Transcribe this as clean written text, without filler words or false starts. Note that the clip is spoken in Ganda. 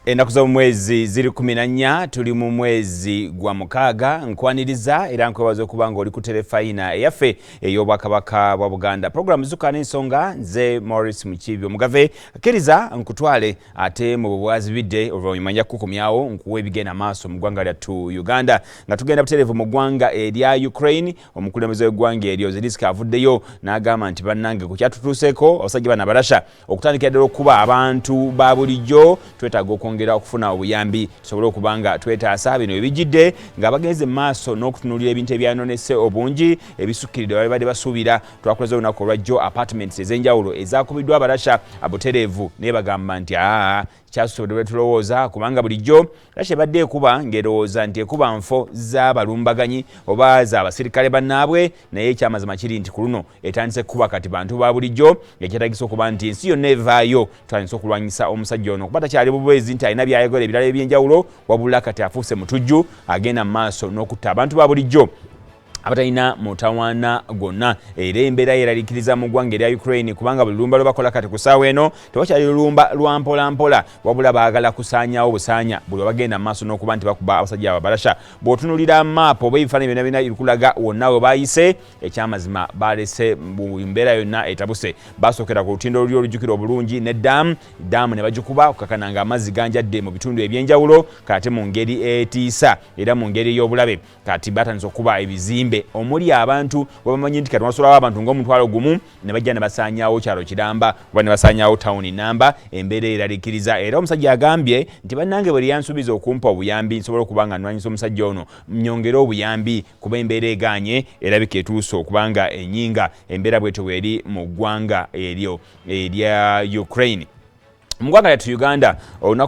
Ennaku z'omwezi ziri 14, tuli mu mwezi gwa 6. Nkwaniriza era nkwebaza okuba nga oli ku terefayina eyaffe ey'Obwakabaka bwa Buganda, puroguramu Zuka n'Ensonga. Nze Maurice Mukiibi Omugave. Kkiriza nkutwale ate mu bwazibidde, oluvannyuma nja kukukomyawo nkuwa ebigenda maaso mu ggwanga lyattu Uganda, nga tugenda butereevu mu ggwanga erya Ukraine. Omukulembeze w'eggwanga eryo Zelenski avuddeyo n'agamba nti bannange, ku kyatutuuseeko abasajja bano Abarasha okutandikira ddala okukuba abantu ba bulijjo, twetaaga okwongera okufuna obuyambi tusobole okuba nga twetaasa. Bino ebijjidde nga bagenze mu maaso n'okutunuulira ebintu ebyanonese obungi ebisukkiridde babadde basuubira. Twakuleze olunaku olwajjo apartments ez'enjawulo ezakubiddwa Abarasha butereevu, naye bagamba nti aa, kyasusobodde bwe tulowooza, kubanga bulijjo Russia ebadde ekuba ng'erowooza nti ekuba nfo z'abalumbaganyi oba z'abasirikale bannaabwe, naye ekyamazima kiri nti ku luno etandise kukuba kati bantu ba bulijjo, ekyetagisa okuba nti ensi yonna evaayo tutandise okulwanyisa omusajja ono, kuba takyali bubeezi nti alina byayagala ebirala ebyenjawulo, wabula kati afuuse mutujju agenda mu maaso n'okutta abantu ba bulijjo abatalina mutawaana gwonna. Era embeera yeraliikiriza mu ggwanga erya Ukraine, kubanga buli lumba lwe bakola kati ku ssaawa eno tewakyali lulumba lwa mpolampola, wabula baagala kusaanyaawo busaanya buli webagenda mu maaso n'okuba nti bakuba abasajja Ababarasha. Bw'otunulira maapu oba ebifaananyi byonna byonna bikulaga wonna we baayise, ekyamazima balese mu mbeera yonna etabuse. Basookera ku lutindo oluli olujjukira obulungi ne daamu daamu ne bagikuba okukakana nga amazzi ganjadde mu bitundu ebyenjawulo, kate mu ngeri etiisa era mu ngeri ey'obulabe. Kati batandise okuba ebizimbe omuli abantu webamanyi nti kati wasulawo abantu nga 10,000, ne bajja ne basaanyaawo kyalo kiramba oba ne basaanyaawo tawuni namba. Embeera eraliikiriza, era omusajja agambye nti bannange, bwe lyansuubiza okumpa obuyambi nsobola okuba nga nnwanyisa omusajja ono, nyongere obuyambi, kuba embeera egaanye, erabika etuuse okuba nga enyinga. Embeera bwetyo bweri mu ggwanga eryo erya Ukraine. Mu ggwanga lyattu Uganda, olunaku